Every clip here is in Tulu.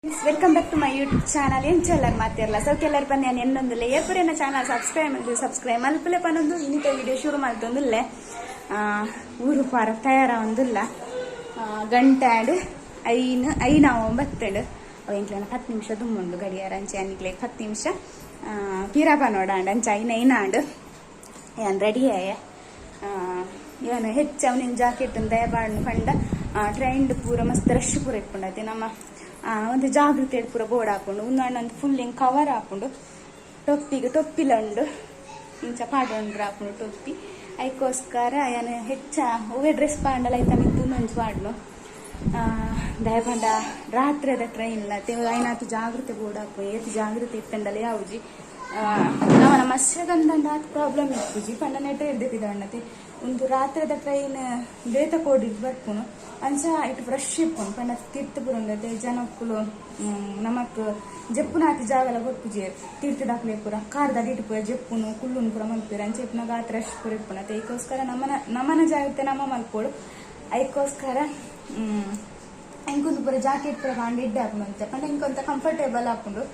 Welcome back to my YouTube channel. ಎಂಚೆಲ್ಲರ್ ಮಾತಿರಲ್ಲ ಸೌಕೆಲ್ಲರ್ ಪನ್ಯ ಎನ್ನೊಂದಿಲ್ಲ ಏಪುರೇನ ಚಾನಲ್ ಸಬ್ಸ್ಕ್ರೈಬ್ ಮಲ್ದು ಸಬ್ಸ್ಕ್ರೈಬ್ ಮಲ್ಪುಲೆ ಪನೊಂದು ಇನ್ನಿತ ವಿಡಿಯೋ ಶುರು ಮಲ್ತೊಂದುಲ್ಲೆ. ಊರು ಪಾರ ತಯಾರ ಒಂದುಲ್ಲ ಗಂಟೆ ಆಂಡ್ ಐನ್ ಐನ ಒಂಬತ್ತಂಡು ಅವು ಎಂಕ್ಲೆನ 10 ನಿಮಿಷ ದುಮ್ಮುಂಡು ಗಡಿಯಾರ ಅಂಚೆ ಅನಿಕ್ಲೆ 10 ನಿಮಿಷ ಪಿರಪ ನೋಡಾಂಡ್ ಅಂಚ ಐನ ಐನಾಂಡ್ ಯಾನ್ ರೆಡಿ ಆಯ. ಏನು ಹೆಚ್ಚು ಅವನಿನ ಜಾಕೆಟ್ ದಯಬಾಡ್ನು ಪಂಡ ಟ್ರೈನ್ಡ್ ಪೂರ ಮಸ್ತ್ ರಶ್ ಪೂರ ಇಟ್ಕೊಂಡೈತೆ ನಮ್ಮ ಒಂದು ಜಾಗೃತಿ ಪೂರ ಬೋರ್ಡ್ ಹಾಕೊಂಡು ಒಂದು ಫುಲ್ ಹಿಂಗೆ ಕವರ್ ಹಾಕೊಂಡು ಟೊಪ್ಪಿಗೆ ಟೊಪ್ಪಿಲ ಉಂಡು ಇಂಚ ಪಾಡೊಂಡ್ರ ಹಾಕೊಂಡು ಟೊಪ್ಪಿ ಐಕೋಸ್ಕರ ಏನು ಹೆಚ್ಚ ಹೂವೆ ಡ್ರೆಸ್ ಪಾಂಡಲ ಐತ ಮಿತ್ತು ಮಂಜು ಪಾಡ್ನು ದಯಪಂಡ ರಾತ್ರಿದ ಟ್ರೈನ್ ಇಲ್ಲ ಐನಾತು ಜಾಗೃತಿ ಬೋರ್ಡ್ ಹಾಕು ಏತು ಜಾಗೃತಿ ಇತ್ತಂಡಲ ಯಾವುಜಿ ನಮ್ಮನ ಮಸ್ಯಗಂದಂಡ ಆತ್ ಪ್ರಾಬ್ಲಮ್ ಇಪ್ಪುಜಿ ಪಂಡ ನೆಟ ಇರ್ದಿತ್ತಿದಣ್ಣತೆ ಒಂದು ರಾತ್ರಿದ ಟ್ರೈನ್ ಬೇತ ಕೋಡಿಡ್ ಬರ್ಪುನು ಅಂಚ ಇಟ್ಟು ಫ್ರೆಶ್ ಇಪ್ಪುನು ಪಂಡ ತೀರ್ಥ ಪುರಂದತೆ ಜನಕ್ಕುಲು ನಮಕ್ ಜಪ್ಪುನಾತಿ ಜಾಗಲ ಗೊಪ್ಪುಜಿ ತೀರ್ಥ ದಾಖಲೆ ಪೂರ ಕಾರ್ದ ಇಟ್ಟು ಪೂರ ಜಪ್ಪುನು ಕುಲ್ಲುನು ಪೂರ ಮಲ್ಪೀರ ಅಂಚ ಇಪ್ಪುನಾಗ ಆತ ರಶ್ ಪೂರ ಇಪ್ಪುನತೆ ಐಕೋಸ್ಕರ ನಮ್ಮನ ನಮ್ಮನ ಜಾಗೃತೆ ನಮ್ಮ ಮಲ್ಪೋಡು ಐಕೋಸ್ಕರ ಇಂಕೊಂದು ಪೂರ ಜಾಕೆಟ್ ಪೂರ ಪಾಂಡು ಇಡ್ಡೆ ಹಾಕೊಂಡು ಅಂತೆ ಪಂಡ ಇಂಕೊಂತ ಕಂಫರ್ಟೇಬಲ್ ಹಾಕೊಂಡು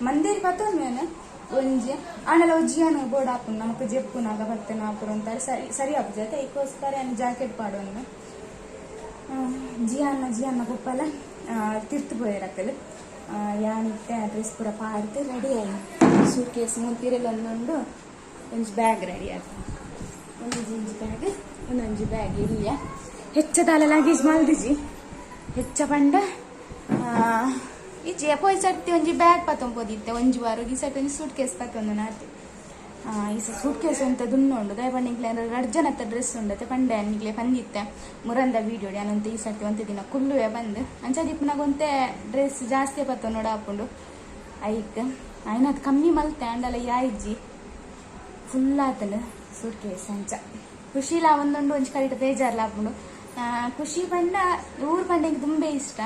ಮಂದಿರ ಪತ್ತೊಂದು ಒಂಜಿ ಆಂಡಲ ಜಿಯಾನು ಬೋರ್ಡ್ ಹಾಕೊಂಡು ನಮಕ್ ಜೆಪ್ಪುನಾಗ ಬರ್ತೇನೆ ಹಾಪುರು ಅಂತಾರೆ ಸರಿ ಸರಿ ಆಪುಜಿ ಐಕೋಸ್ಕರ ಏನು ಜಾಕೆಟ್ ಪಾಡೊಂದು ಜಿಯಾನ್ನ ಜಿಯಾನ್ನ ಪೊಪ್ಪಲ ತಿರ್ತು ಪೋಯರಕ್ಕಲು ಯಾನಿತ್ತೆ ಡ್ರೆಸ್ ಪೂರ ಪಾಡ್ದು ರೆಡಿ ಆಯಿ ಸೂಟ್ ಕೇಸ್ ಮೂತಿರೆಲ್ಲ ಒಂದೊಂದು ಒಂಜಿ ಬ್ಯಾಗ್ ರೆಡಿ ಆಯ್ತು ಒಂದು ಜಿಂಜಿ ಬ್ಯಾಗ್ ಒಂದೊಂಜಿ ಬ್ಯಾಗ್ ಇಲ್ಲ ಹೆಚ್ಚದಾಲ ಲಗೇಜ್ ಮಲ್ದಿಜಿ ಹೆಚ್ಚ ಪಂಡ ಇಜ್ಜಿ ಪೋಯ್ ಸರ್ತಿ ಒಂಜಿ ಬ್ಯಾಗ್ ಪತ್ತೊಂಬೋದಿತ್ತೆ ಒಂಜಿ ವಾರ ಈ ಸರ್ತಿ ಒಂಜಿ ಸೂಟ್ ಕೇಸ್ ಪತ್ತೊಂದು ನಾತಿ ಈ ಸೂಟ್ ಕೇಸ್ ಅಂತ ದುಣ್ಣು ಉಂಡು ದಯಪಂಡ ಇಂಕ್ಲೆ ಅಂದ್ರೆ ರಡ್ ಜನತ್ತ ಡ್ರೆಸ್ ಉಂಡತೆ ಪಂಡೆ ನಿಕ್ಲೆ ಪಂದಿತ್ತೆ ಮುರಂದ ವೀಡಿಯೋ ಅನಂತ ಈ ಸರ್ತಿ ಒಂತೆ ದಿನ ಕುಲ್ಲುವೆ ಬಂದು ಅಂಚ ದಿಪ್ಪನಾಗ ಡ್ರೆಸ್ ಜಾಸ್ತಿ ಪತ್ತ ನೋಡ ಹಾಕೊಂಡು ಐಕ್ ಆಯ್ನದು ಕಮ್ಮಿ ಮಲ್ತೆ ಅಂಡಲ ಯಾಯಿಜ್ಜಿ ಫುಲ್ ಆತನ ಸೂಟ್ ಕೇಸ್ ಅಂಚ ಖುಷಿಲ ಒಂದೊಂಡು ಒಂಜಿ ಕಡಿತ ಬೇಜಾರ್ಲ ಹಾಕೊಂಡು ಖುಷಿ ಪಂಡ ಊರು ಪಂಡ ಇಂಕ್ ತುಂಬೆ ಇಷ್ಟ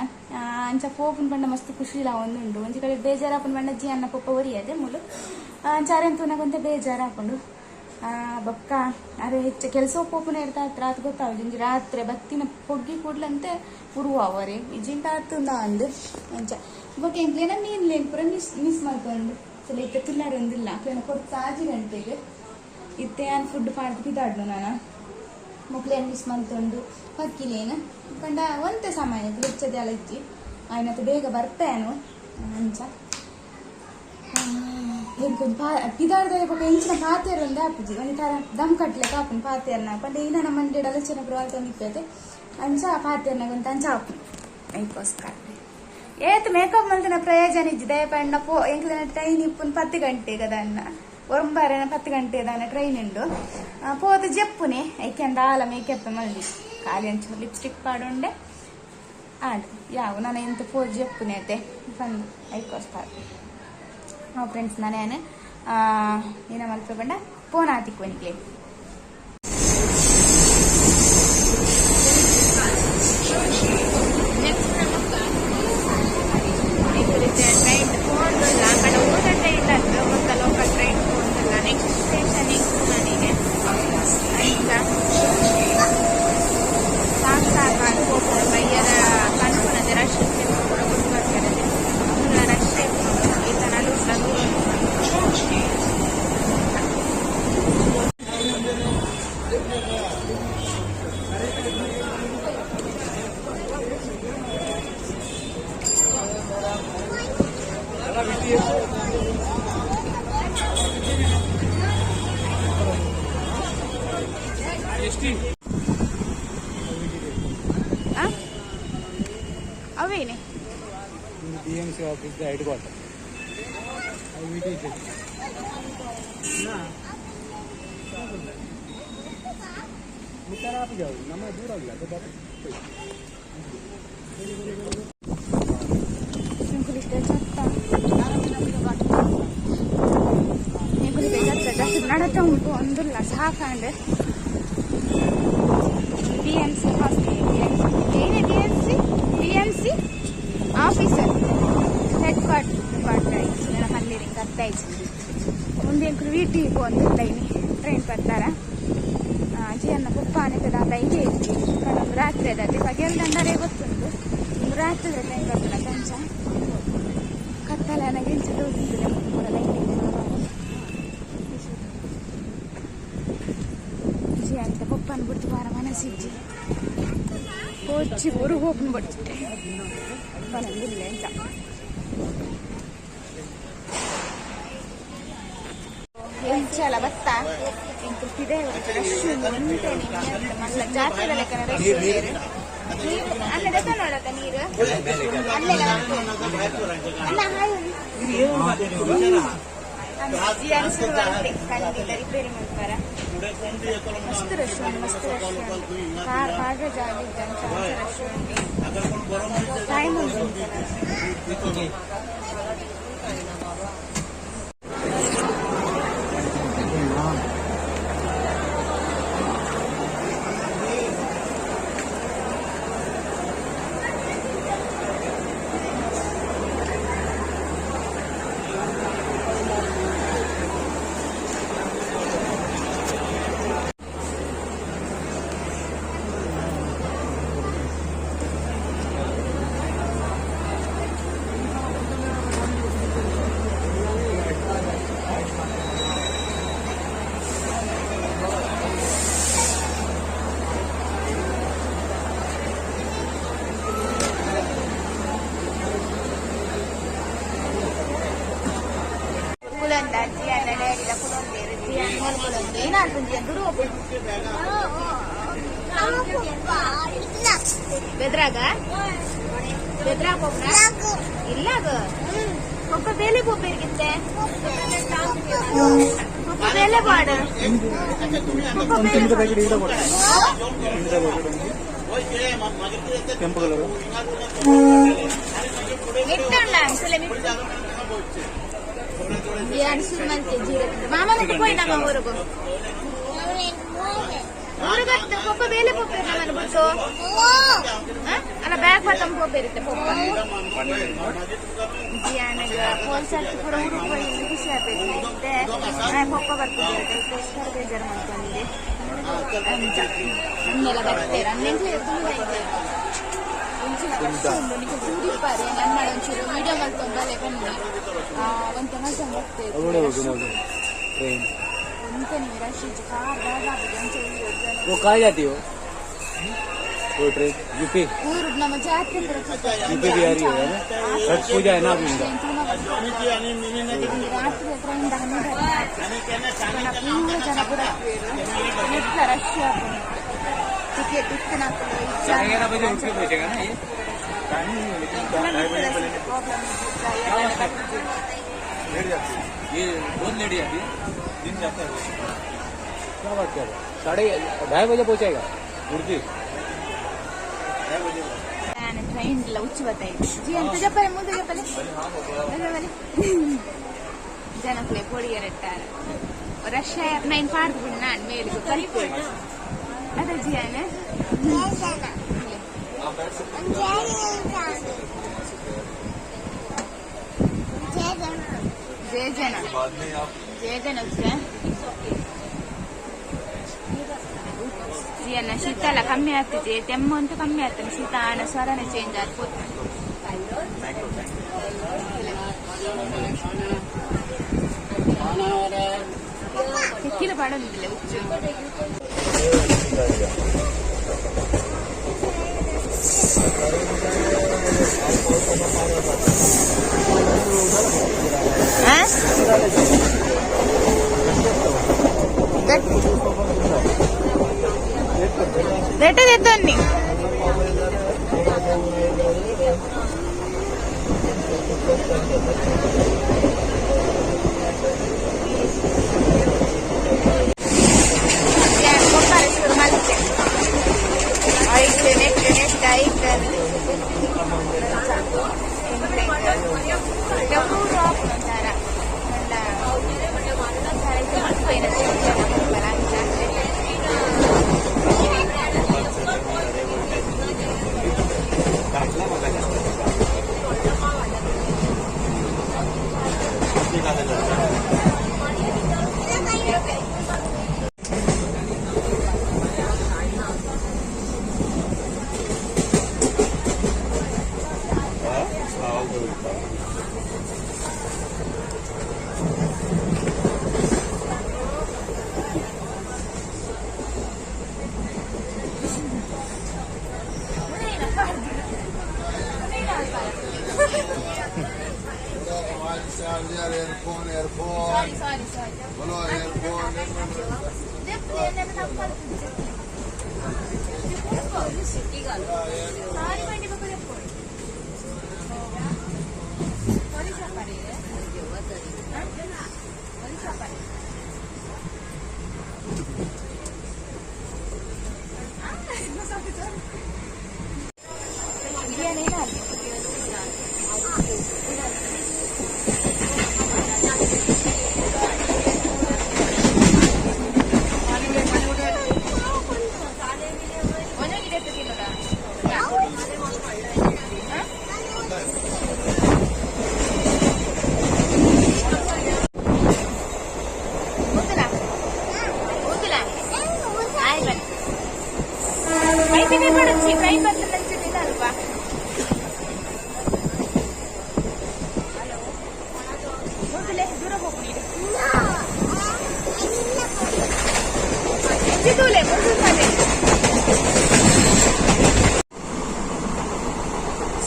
ಅಂಚ ಪೋಪುನ್ ಪಂಡ ಮಸ್ತ್ ಖುಷಿಲ ಒಂದುಂಡು ಒಂಜಿ ಕಡೆ ಬೇಜಾರಾಪುನ್ ಪಂಡ ಜಿ ಅನ್ನ ಪೊಪ್ಪ ಒರಿಯದೆ ಮುಲು ಅಂಚ ಅರೆಂತೂನಾಗ ಒಂತೆ ಬೇಜಾರು ಹಾಕೊಂಡು ಬೊಕ್ಕ ಅರೆ ಹೆಚ್ಚು ಕೆಲಸ ಪೋಪುನ ಇರ್ತಾ ರಾತ್ರಿ ಗೊತ್ತಾവുದು ಒಂಜಿ ರಾತ್ರಿ ಬತ್ತಿನ ಪೊಗ್ಗಿ ಕೂಡ್ಲಂತೆ ಉರುವ ಅವರೆ ಇಜಿಂಟ ಆತುಂದ ಅಂದು ಅಂಚ ಬೊಕ್ಕ ಎಂಕ್ಲೇನ ಮೀನ್ಲೇನ್ ಪೂರ ಮಿಸ್ ಮಿಸ್ ಮಲ್ಕೊಂಡು ಸಲ ಇತ್ತೆ ತುಲ್ಲಾರ ಒಂದಿಲ್ಲ ಅಕ್ಲೇನ ಕೊಡ್ತಾ 5 ಗಂಟೆಗೆ ಇತ್ತೆ ಯಾನ್ ಫುಡ್ ಪಾಡ್ದು ಪಿದಾಡ್ನು ನಾನು ಮೊಕ್ಲೇನ್ ಮಿಸ್ ಮಲ್ತೊಂಡು ಪಕ್ಕಿಲೇನು ಪಂಡ ಒಂತೆ ಸಮಯ ಹೆಚ್ಚದೆ ಅಲಜ್ಜಿ ಆಯ್ನತು ಬೇಗ ಬರ್ತಾನು ಅಂಚ ಎಂಕೊಂಜಿ ಪಾ ಪಿದಾಡ್ದ ಬೊಕ ಎಂಚಿನ ಪಾತೆರ ಒಂದೇ ಆಪುಜಿ ಒಂಜಿ ತರ ದಮ್ ಕಟ್ಲೆ ಕಾಪುನು ಪಾತೆರ್ನ ಪಂಡ ಇನ್ನ ನಮ್ಮ ಮಂಡೆಡ್ ಆಲೋಚನೆ ಪೂರ ಇಪ್ಪತೆ ಅಂಚ ಪಾತೆರ್ನಾಗ ಒಂತ ಅಂಚ ಆಪುನು ಐಕೋಸ್ಕರ ಏತ್ ಮೇಕಪ್ ಮಲ್ತಿನ ಪ್ರಯೋಜನ ಇಜ್ಜಿ ದಯಪಂಡ ಪೋ ಎಂಕ್ಲೆನ ಟ್ರೈನ್ ಇಪ್ಪುನ್ 10 ಗಂಟೆಗೆ ಅದನ್ನ ಒರಂಬಾರನ 10 ಗಂಟೆ ದಾನ ಟ್ರೈನ್ ಉಂಡು ಪೋದು ಜಪ್ಪುನೆ ಐಕೆ ದಾಲ ಮೇಕಪ್ ಮಲ್ದಿ ಖಾಲಿ ಅಂಚು ಲಿಪ್ಸ್ಟಿಕ್ ಪಾಡುಂಡೆ ಆಂಡ್ ಯಾವ ನಾನು ಎಂತ ಪೋ ಜಪ್ಪುನೆ ಅತೆ ಬಂದು ಐಕೋಸ್ಕರ ಫ್ರೆಂಡ್ಸ್ ನಾನೇನು ಏನ ಮಲ್ಪ ಬಂಡ ಫೋನ್ ಆತಿಕ್ವನಿಕ್ಲೆ ಟ್ರೈನ್ ಫೋನ್ದುಲ್ಲ ಕಡೆ ಊಟ ಟ್ರೈನ್ ಅದು ಮತ್ತೆ ಲೋಕಲ್ ಟ್ರೈನ್ ಫೋನ್ದುಲ್ಲ ನೆಕ್ಸ್ಟ್ ಸ್ಟೇಷನ್ ನನಗೆ ಅಂಚ ಸಾಕು ಸಾಕು ಹೋಗ್ಬೋದು ಬಯ್ಯರ ಕಣ್ಪುನದೆ ರಶ್ ಕೂಡ ಗುಡ್ ಬರ್ತಾರೆ ರಶ್ ಈತ ನಡುಟ್ಲ ಅವೇನೆ BMC office the head quarter. ನಮ್ಮ ದೂರ ಇಲ್ಲ ನಡತ ಉಂಟು ಒಂದುಲ್ಲ ಸಾಕಂಡ್ ಬಿ ಎಂ ಸಿ ಏನೇ B M C B M C officer head quarter ಪನ್ನೀರಿಂಗ್ ಅರ್ಥ ಮುಂದೆ ವಿ ಟಿ ಒಂದು ಲೈನಿ ಟ್ರೈನ್ ಬರ್ತಾರ ಜಿಯನ್ನ ಪುಪ್ಪ ಅನಿತದ ಇಂಗೆ ಇಜ್ಜಿ ಕಣೊಂದು ರಾತ್ರಿ ಅದ ಪಗೆಲ್ ದಂಡರೆ ಗೊತ್ತುಂಟು. ರಾತ್ರಿ ಟ್ರೈನ್ ಬರ್ತಾನೆ ಕಂಚ ಕತ್ತಲೆ ನನಗೆ ಇಂಚ ತೋರಿಸಿದ್ರೆ ಪೂರ ಲೈಟಿಂಗ್ ಜಿ ಅಂತ ಪಪ್ಪನ ಬಿಡ್ತು ಬಾರ ಮನಸ್ಸಿಜ್ಜಿ ಕೋಚಿ ಊರು ಹೋಗ್ನ ಬಿಡ್ತಿಟ್ಟೆ ಪನಂದಿಲ್ಲ ಎಂಚ ಎಂಚಲ ಬತ್ತ ಎಂಕುಲ್ತಿದೆ ರಶ್ ಉಂಟೆ ಮಲ್ಲ ಜಾತ್ರೆ ಲೆಕ್ಕನ ರಶ್ ನೀರು ಅಲ್ಲೇ ದೆತ್ತ ನೋಡತ್ತ ನೀರು ಅಲ್ಲೆಲ್ಲ ಅಲ್ಲ ಹಾಯ್ ಜಿಯಾನ್ ಶುರು ಆಗುತ್ತೆ ಖಂಡಿತ ರಿಪೇರಿ ಮಾಡ್ತಾರ. ಮಸ್ತ್ ರಶ್ ಉಂಟು, ಮಸ್ತ್ ರಶ್ ಉಂಟು. ಕಾರ್ ಪಾಡ್ರ ಜಾಗ ಇದ್ದ ರಶ್ ಉಂಟು. ಟೈಮ್ ಉಂಟು. ಕುಲೊಂದ ಜಿಯಾನ ಡ್ಯಾಡಿದ ಕುಲೊಂದೇರು ಜಿಯಾನ್ ಮೂಲು ಕುಲೊಂದು ಏನಾಲ್ಪು ಜಿಯಾನ್ ದುರು ಬೆದ್ರಾಗ ಬೆದ್ರಾಗ ಹೋಗ್ನ ಇಲ್ಲಾಗ ಒಬ್ಬ ಬೇಲೆ ಪೊಪ್ಪೇರ್ಗಿತ್ತೆ ಒಬ್ಬ ಬೇಲೆ ಬಾಡ ಒಬ್ಬ ಬೇಲೆ ಪ್ಯಾಕೆಟ್ ಇಡ ಕೊಡ್ತೀನಿ. ಕೆಂಪು ಕಲರ್. ಮಿಟ್ಟುಂಡ ಅನ್ಸಲೆ ಮಿಟ್ಟು ಜಿಯಾನ್ ಸುಮ್ಮಂತೆ ಜೀರ ಮಾಮನ ಪೋಯ್ ನಮ್ಮ ಊರುಗು ಊರುಗತ್ತು ಪೊಪ್ಪ ಬೇಲೆ ಪೊಪ್ಪೇರ್ ನಮ್ಮನ್ನು ಬಿಟ್ಟು ಅಲ್ಲ ಬ್ಯಾಗ್ ಬತ್ತಂ ಪೊಪ್ಪೇರುತ್ತೆ ಪೊಪ್ಪ ಜಿಯಾನಗ ಪೋಲ್ಸರ್ತಿ ಪೂರ ಊರು ಪೋಯಿ ಖುಷಿ ಆಗ್ಬೇಕು ಇತ್ತೆ ಪೊಪ್ಪ ಬರ್ತಿದ್ದೆ ಬೇಜಾರು ಮಾಡ್ಕೊಂಡಿದ್ದೆ ಅಂಚ ಅನ್ನೆಲ್ಲ ಬರ್ತೇವೆ ಅನ್ನೆಂಟ್ಲೆ ತುಂಬ ಇದೆ ಒಂಚಿನ ವರ್ಷ ಉಂಡು ನಿಕ್ಕೆ ತೂರಿಪ್ಪಾರೆ ನನ್ನ ಒಂಚೂರು ವಿಡಿಯೋ ಮಲ್ತೊಂದು ಬಲೆ ಬನ್ನಿ ಒಂತೆ ಮಲ್ತೊಂದು ಬರ್ತೇವೆ. ट्रेन. ಒಂತೆ ನೀವು ರಶ್ ಇಜ್ಜಿ ಕಾರ್ ಬ್ಯಾಗ್ ಆಗಿದೆ ಅಂಚ. वो कहाँ जाती हो वो ट्रेन? यूपी. ಊರು ನಮ್ಮ ಜಾತ್ರೆ ಪೂರ. यूपी भी आ रही है ना? छठ पूजा है ना अभी इनका. ರಾತ್ರಿ ಟ್ರೈನ್ 12 ಪೂರ ಜನ ಪೂರ ನೆಟ್ಲ ರಶ್ ಟಿಕೆಟ್ ಇತ್ತು. 11 बजे उठ के पहुंचेगा ना ये? ಪ್ರಾಬ್ಲಮ್. ये बहुत लेट जाती है, दिन जाता है. क्या बात कर रहे हो? 2:30 बजे पहुंचेगा गुरुजी. ನಾನು ಟ್ರೈನ್ ಎಲ್ಲ ಹುಚ್ಚು ಬರ್ತಾ ಜಿ ಅಂತ ಜಪ್ಪಲೆ ಮುಂದೆ ಜಪ್ಪಲೆ ಜಪ್ಪಲೆ ಜನಕ್ಕಲೆ ಪೊಡಿಯರಟ್ಟಾರ ರಶ್ ನೈನ್ ಪಾಡ್ದು ಬಿಡು ನಾನು ಮೇಲಿಗೆ ಕಲಿಪು ಅದ ಜಿಯಾನ. ಜಯ ಜನ ಜಯ ಜನ ಜಿಯನ್ನ ಶೀತ ಎಲ್ಲ ಕಮ್ಮಿ ಆಗ್ತಿದೆ. ತೆಮ್ಮು ಅಂತೂ ಕಮ್ಮಿ ಆಗ್ತದೆ. ಶೀತ ಆನ ಸ್ವರನೇ ಚೇಂಜ್ ಆಗ್ಬೋದು. ಕೆಕ್ಕಿಲ ಪಾಡೊಂದಿಲ್ಲ ಹುಚ್ಚು. ದೆಟ್ಟದೆತ್ತೊನ್ನಿ. ಶುರು ಮಲ್ತೆ ಐತೆ ನೆಟ್ ನೆಟ್ ಐತೆ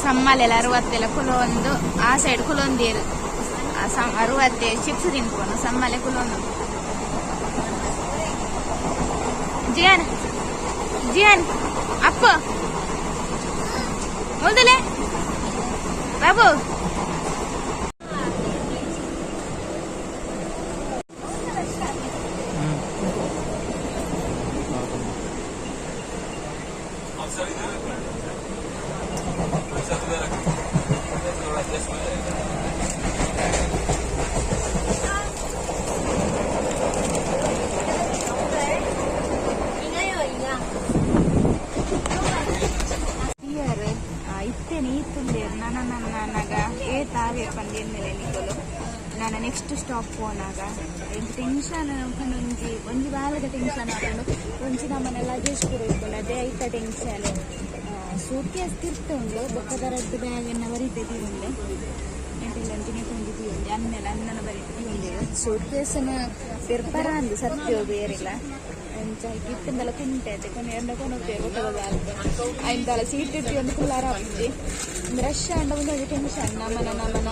ಸಮ್ಮಲೆಲ್ಲ ಅರವತ್ತೆಲ್ಲ ಕುಲೊಂದು ಆ ಸೈಡ್ ಕುಲೊಂದೇರು ಅರವತ್ತೆ ಚಿಪ್ಸ್ ತಿನ್ಕೊಂಡು ಸಮ್ಮಲೆ ಕುಲೊಂದು. ಜಿಯಾನ್ ಜಿಯಾನ್ ಅಪ್ಪ ಮೊದಲೇ ಬಾಬು. ಇತ್ತೇನೆ ಈತುಲ್ಲೇರು ನನ್ನ ನನಗ ಏ ತಾವೇ ಪಂದ್ ಎನ್ನೆಲೆ ನಿಕುಲು ನಾನು ನೆಕ್ಸ್ಟ್ ಸ್ಟಾಪ್ ಪೋನಾಗ ಎಂಕ್ ಟೆನ್ಷನ್ ಪಂಡ ಒಂಜಿ ಒಂಜಿ ಬಾಲದ ಟೆನ್ಷನ್ ಆಪುಂಡು. ಒಂಜಿ ನಮ್ಮನೆ ಲಗೇಜ್ ಪೂರ ಇಪ್ಪುಂಡು, ಅದೇ ಐತ ಟೆನ್ಷನ್. ಸೂಟ್ ಕೇಸ್ ತಿರ್ತ ಉಂಡು, ಬೊಕ್ಕದ ರಡ್ಡ್ ಬ್ಯಾಗ್ ಎನ್ನ ಬರಿತೆ ದೀವುಂಡೆ ಎಂಟಿಲ್ಲ ಒಂಜಿನೇ ಒಂಜಿ ದೀವುಂಡೆ ಅನ್ನೆಲ ಅನ್ನನ ಬರಿತೆ ದೀವುಂಡೆ. ಸೂಟ್ ಕೇಸನ ಪೆರ್ಪರ ಅಂದು ಸತ್ಯ ಬೇರಿಲ್ಲ ಅಂಚ ಇತ್ತಿಂದಲ ಕುಂಟೆ ಅತ್ತೆ ಕೊನೆ ಎಂಡ ಕೊನೊಪೇರು ಬೊಕ್ಕದ ಬಾಲ್ದ ಐಂದಾಲ ಸೀಟ್ ಇಟ್ಟು ಒಂದು ಕುಲ್ಲಾರ ಆಪುಜಿ. ರಶ್ ಆಂಡ ಒಂದೊಂದು ಟೆನ್ಷನ್, ನಮನ ನಮನ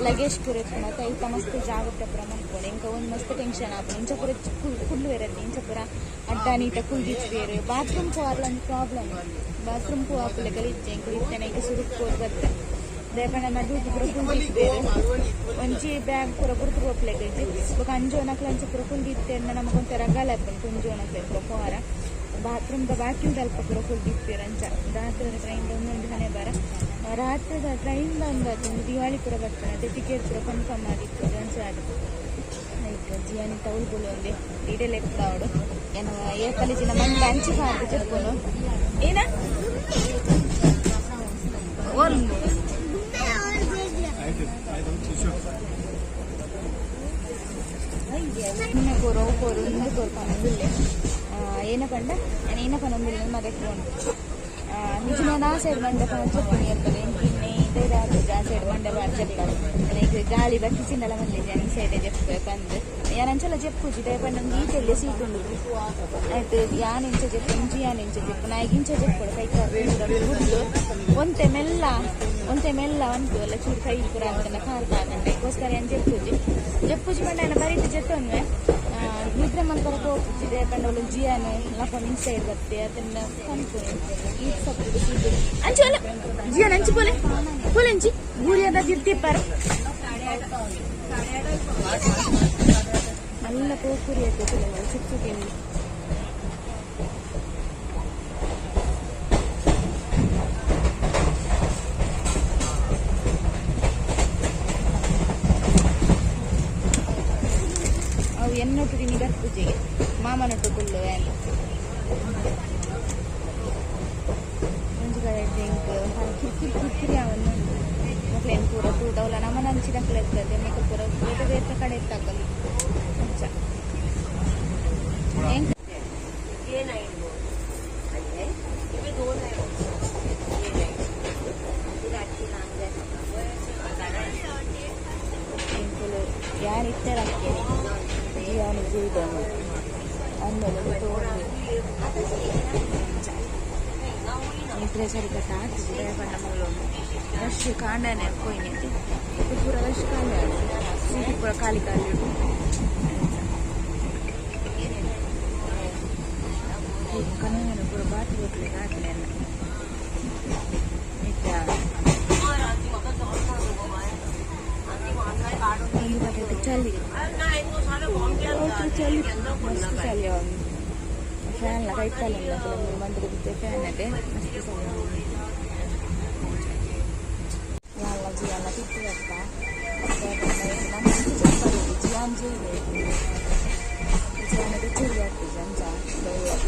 ಲಗೇಜ್ ಪೂರ ಇಪ್ಪುಂಡು ಅತ್ತ ಐತ ಮಸ್ತ್ ಜಾಗ್ರತೆ ಪೂರ ಮಲ್ಪೊಡು. ಎಂಕ ಒಂದು ಮಸ್ತ್ ಟೆನ್ಷನ್ ಆಪುಂಡು. ಇಂಚ ಪೂರ ಕುಲ್ಲು ಇರತ್ತೆ, ಇಂಚ ಪೂರ ಅಡ್ಡ ನೀಟ ಕುಲ್ದಿಪ್ಪೇರು. ಬಾತ್ರೂಮ್ ಪೋವರ್ಲ ಒಂಜಿ ಪ್ರಾಬ್ಲಮ್, ಬಾತ್ರೂಮ್ ಪೋವಪುಲೆಕಲ ಇಜ್ಜೆ ಎಂಕುಲು ಇತ್ತೆನೆ ಐಕ್ ಸುರುಕ್ ಪೋದು ಬತ್ತೆ. ದಾಯೆ ನಡುಟು ಪೂರ ಕುಲ್ದಿಪ್ಪೇರು, ಒಂಜಿ ಬ್ಯಾಗ್ ಪೂರ ಬುಡ್ದು ಪೋಪುಲೆಕ ಇಜ್ಜಿ. ಬೊಕ ಅಂಜೋನಕ್ಲು ಅಂಚ ಪೂರ ಕುಲ್ದಿತ್ತೆರ್ನ ನಮಕ್ ಒಂಥರ ಗಲ ಆಪುಂಡು. ಕುಂಜೋನಕ್ಲು ಪೂರ ಪೋವರ ಬಾತ್ರೂಮ್ ದ ಬಾಕಿಲ್ದ ಅಲ್ಪ ಪೂರ ಕುಲ್ದಿಪ್ಪೇರು. ಅಂಚ ರಾತ್ರಿದ ಟ್ರೈನ್ ಒಂದೊಂದು ಹಣೆ ಬಾರ. ರಾತ್ರಿದ ಟ್ರೈನ್ ಬಂದು ಒಂದು ದಿವಾಳಿ ಪೂರ ಬರ್ತಾನೆ, ಅದೇ ಟಿಕೆಟ್ ಪೂರ ಕನ್ಫರ್ಮ್ ಆಗಿತ್ತು ಅಂಚ ಅದು. ಲೈಕ್ ಜಿಯಾನಿ ತೌಲ್ ಬುಲೊಂದೆ ಇಡೆ ಲೆಕ್ಕ ಅವಡು ಏನು ಏಪಲಿ ಜಿನ ಮಂಡ ಅಂಚಿ ಪಾರ್ದು ಚೆಪ್ಪುನು ಏನ ಓಲ್ ಕೊರು ಕೊರು ಇಂದು ಕೊರು ಪನೊಂದುಲ್ಲೆ. ಏನ ಪಂಡ ನಾನು ಏನ ಪನೊಂದಿಲ್ಲ ಮದಕ್ಕೆ ಉಂಟು ನಿಜ. ಆ ಸೈಡ್ ಮಂಡೆ ಚೆಪ್ಪುನಿ ಇರ್ತದೆ ಇಂಕಿನ್ನೆ ಇದೇ ಆ ಸೈಡ್ ಮಂಡೆ ಬಾರ್ ಚೆಪ್ಪಾಡು. ಲೈಕ್ ಗಾಳಿ ಬತ್ತಿಸಿಂದಲ ಮಲ್ಲಿಜ ಈ ಸೈಡ್ ಜೆಪ್ಪು ಪಂದ್ ಯಾನ್ ಅಂಚಲ ಜೆಪ್ಪುಜಿ. ದಾಯೆ ಪಂಡ ಒಂಜಿ ಈತೆಲ್ಲೆ ಸೀಟ್ ಉಂಡು ಆಯ್ತು. ಯಾನ್ ಇಂಚ ಜೆಪ್ಪು ಇಂಚಿ ಯಾನ್ ಇಂಚ ಜೆಪ್ಪು ನಾಯಿಗೆ ಇಂಚ ಜೆಪ್ಪೊಡು ಕೈ ಕಾಲು ಒಂತೆ ಮೆಲ್ಲ ಒಂತೆ ಮೆಲ್ಲ ಉಂಟು ಅಲ್ಲ ಚೂರು ಕೈ ಪೂರ ಅಂತಲ್ಲ ಕಾಲು ತಾಗಂಡೆ ಅದಕ್ಕೋಸ್ಕರ ಏನ್ ಜೆಪ್ಪುಜಿ ಜೆಪ್ಪುಜಿ ಪಂಡ ಏನ ಬರೀಟ್ ಜೆತ್ತೊನ್ವೆ ನಿದ್ರೆ ಮಲ್ಪರ ಪೋಪುಜಿ. ದಾಯೆ ಪಂಡ ಅವ್ಲು ಜಿಯಾನು ಲಪೊಂದು ಇನ್ ಸೈಡ್ ಬತ್ತೆ ಅದನ್ನ ಪನ್ಪುನಿ ಈತ್ ಸಪ್ಪುಡು ಸೀಟ್ ಅಂಚು ಅಲ್ಲ ಜಿಯಾನ್ ಅಂಚು ಪೋಲೆ ಪೋಲೆ ಅಂಚಿ ಗೂರಿಯದ ದಿರ್ತಿಪ್ಪಾರ ಮಲ್ಲ ಪೋಪುರಿ ಆಯ್ತು ಚಿಕ್ಕ ಚಿಕ್ಕ. ಅವು ಎನ್ನೊಟ್ಟು ತಿನ್ನಿ ಬರ್ಪುಜಿಗೆ ಮಾಮನೊಟ್ಟು ಕುಲ್ಲು ಏನು ಒಂಜಿ ಕಡೆ ಡ್ರಿಂಕ್ ಕಿರ್ಕಿರಿ ಕಿರ್ಕಿರಿ ಅವನು ಮಕ್ಳೇನು ಪೂರ ತೂಟ ಅವಲ ನಮ್ಮನ ಅಂಚಿನಕ್ಲೆ ಇರ್ತದೆ ಮೇಕ ಪೂರ ಬೇತೆ ಬೇತೆ ಕಡೆ ಇತ್ತಾಕಲು ಅಂಚ ಎಂಕ್ ಎಂಕುಲು ಯಾರು ಇತ್ತೆರಕ್ಕೆ ಜಿಯಾನು ಜೀವಿದನು ಅಂದೆಲ್ಲ ತೋರ್ದು ನಿದ್ರೆ ಸರಿಕಟ್ಟ ಆತಿಜಿ. ಪಂಡ ಮೂಲು ರಶ್ ಕಾಂಡನೆ ಪೋಯಿನಿ ಪೂರ ರಶ್ ಕಾಂಡ ಸೀಟ್ ಪೂರ ಖಾಲಿ ಖಾಲಿ ಉಂಡು. ಬಾತ್ ಹೋಗ್ಲಿ ಆಗಲಿಲ್ಲ. ಚಳಿ ಚಳಿ ಮಸ್ತ್ ಚಳಿ ಫ್ಯಾನ್ ಕೈತಲ್ಲ ಮಂತ್ರಿ ಫ್ಯಾನ್ ಅದೇ ಮಸ್ತ್ ಚಳಿ. ಯಾಲ ಜಿಯಾಲ ತಿಟ್ಟು ಬರ್ತಾ ಜಿಯಾನದ ಚಳಿ ಆಗ್ತದೆ ಅಂಚ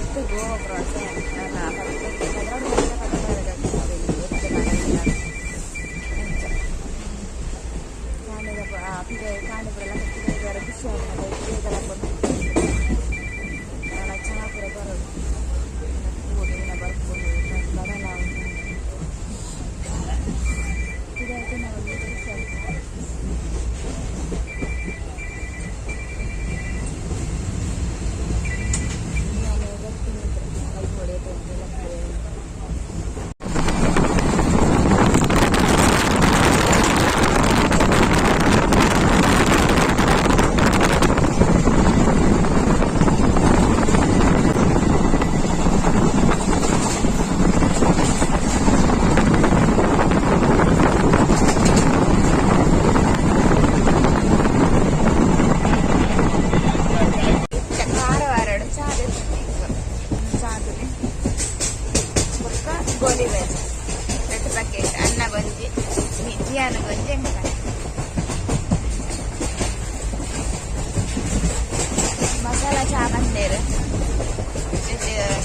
ಇತ್ತು ಗೋವಾ ಪ್ರವಾಸ ಅಂಚ ಕಾಂಡದ ಕಾಂಡಪುರ ಖುಷಿ ಆಗ್ತದೆ. ಚಹಾ ಪೂರ ಬರೋದು ಬರ್ಕೊಂಡು ಬರಲ್ಲ. ಇದಾಯ್ತು ನಾವು ಖುಷಿ ಆಗ್ತದೆ. ಗೋಲಿ ಬಜ್ಜಿ ರೆಡ್ ಪ್ಯಾಕೆಟ್ ಅನ್ನ ಗೊಜ್ಜಿ ಜಿಯಾನ ಗೊಜ್ಜಿ ಎಂಕ ಮಸಾಲ ಚಾ ಬಂದೇರು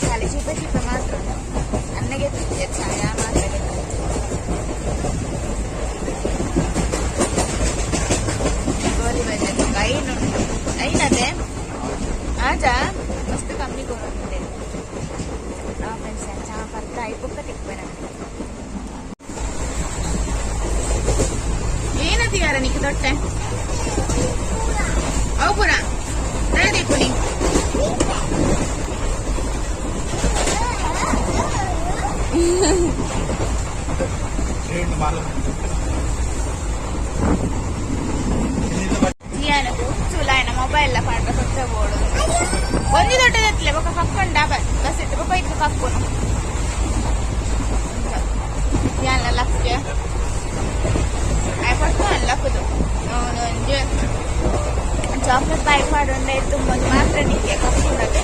ಖಾಲಿ ಚಿಪ್ಪ ಚಿಪ್ಪ ಮಾತ್ರ ಅನ್ನಗೆ ಚಾ ಮಾತ್ರ. ಗೋಲಿ ಬಜ್ಜಿ ಐನುಂಟು ಐನದೆ ಆಜಾ ಮಸ್ತ್ ಕಮ್ಮಿ ಕೊಡುತ್ತೆ. ಫ್ರೆಂಡ್ಸ್ ಚಾ ಬರ್ತಾ ಬುಕ್ಕ ತಿಕ್ಬೇಡ ಏನದಿಯಾರ ನಿಕ್ ದೊಟ್ಟೆ ಅವು ಪುರ ದೀಪುನಿ. ಜಿಯಾನకు ಹುಚ್ಚುಲಾಯನ ಮೊಬೈಲ್ ಪಾಡ್ರ ಸೊಚ್ಚ ಬೋಡು ಒಂಜಿ ದೊಡ್ಡದತ್ಲೆ ಬೊಕ ಕಕ್ಕೊಂಡ ಬಸ್ ಇಟ್ಟು ಬೊಕ ಇಟ್ಟು ಕಕ್ಕುನು ಜಿಯಾನ ಲಕ್ಗೆ ಆಯ್ ಪಟ್ಟು ಲಕ್ಕುದು ಅವನು ಒಂಜಿ ಚಾಕ್ಲೇಟ್ ಬಾಯ್ ಪಾಡೊಂಡೆ ತುಂಬೊಂದು ಮಾತ್ರ ನಿಕ್ಕೆ ಕಕ್ಕುನದೆ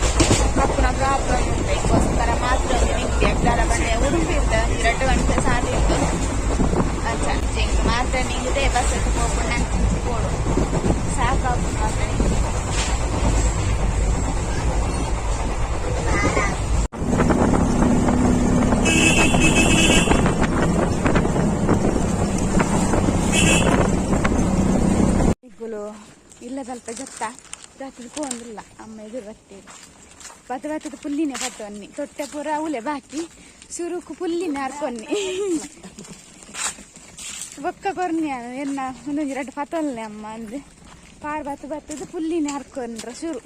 ಕಕ್ಕುನ ಪ್ರಾಬ್ಲಮ್ ಉಂಟು ಇದಕ್ಕೋಸ್ಕರ ಮಾತ್ರ ಒಂದು ನಿಕ್ಕೆ ದಾದ ಬಂಡೆ ಉಡುಪಿ ಇತ್ತು 2 ಗಂಟೆ ಸಾದಿ ಇತ್ತು ಅಂಚ ಜಿಂಕ್ ಮಾತ್ರ ನಿಂಗಿದೆ ಬಸ್ ಪೋಪುಂಡ ಪೋಡು ಸಾಕಾಪುಂಡು ಮಾತ್ರ ನಿಂಗೆ. ಇಗ್ಗುಲು ಇಲ್ಲದಲ್ಪ ಜತ್ತ ರಾತ್ರಿ ಪೋಂದಿಲ್ಲ ಅಮ್ಮ ಎದುರು ಬತ್ತೀರಿ ಬತ್ತ ಬತ್ತದ ಪುಲ್ಲಿನೇ ಪತ್ತೊನ್ನಿ ತೊಟ್ಟೆ ಪೂರ ಅವಲೆ ಬಾಕಿ ಸುರುಕು ಪುಲ್ಲಿನೇ ಹರ್ಕೊನ್ನಿ ಬೊಕ್ಕ ಕೊರ್ನಿ ಎನ್ನ ಒಂದೊಂದು ಎರಡು ಪತೊಲ್ನೆ ಅಮ್ಮ ಅಂದು ಪಾರ್ ಬತ್ತು ಬತ್ತದ ಪುಲ್ಲಿನೇ ಹರ್ಕೊಂಡ್ರ ಶುರು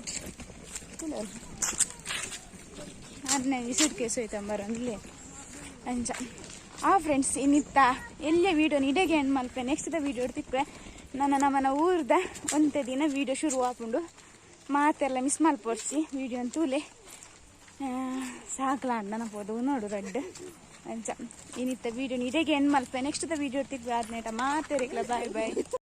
ಅನ್ನ ಸುಟ್ಕೇಸ್ ಹೋಯ್ತಂಬರೊಂದಿಲ್ಲ ಅಂಚ. ಆ ಫ್ರೆಂಡ್ಸ್ ಇನ್ನಿತ್ತ ಎಲ್ಲೇ ವೀಡಿಯೋ ಇಡಗೆ ಎಂಡ್ ಮಲ್ಪೆ ನೆಕ್ಸ್ಟ್ the video ತಿಕ್ಕುವೆ. ನನ್ನ ನಮ್ಮನ ಊರ್ದ ಒಂತೆ ದಿನ ವೀಡಿಯೋ ಶುರು ಆಪುಂಡು ಮಾತೆಲ್ಲ ಮಿಸ್ ಮಲ್ಪೊಡ್ಚಿ ವೀಡಿಯೋ ತೂಲೆ ಸಾಕ್ಲ ಅಣ್ಣನ ಪೋದು ನೋಡು ರಡ್ಡ್ ಅಂಚ. ಇನ್ನಿತ್ತ ವೀಡಿಯೋ ಇಡಗೆ ಎಂಡ್ ಮಲ್ಪೆ ನೆಕ್ಸ್ಟ್ the video ತಿಕ್ಕುವೆ. ಆದ್ನೇಟ ಮಾತೆರಿಗ್ಲ ಬಾಯ್ ಬಾಯ್.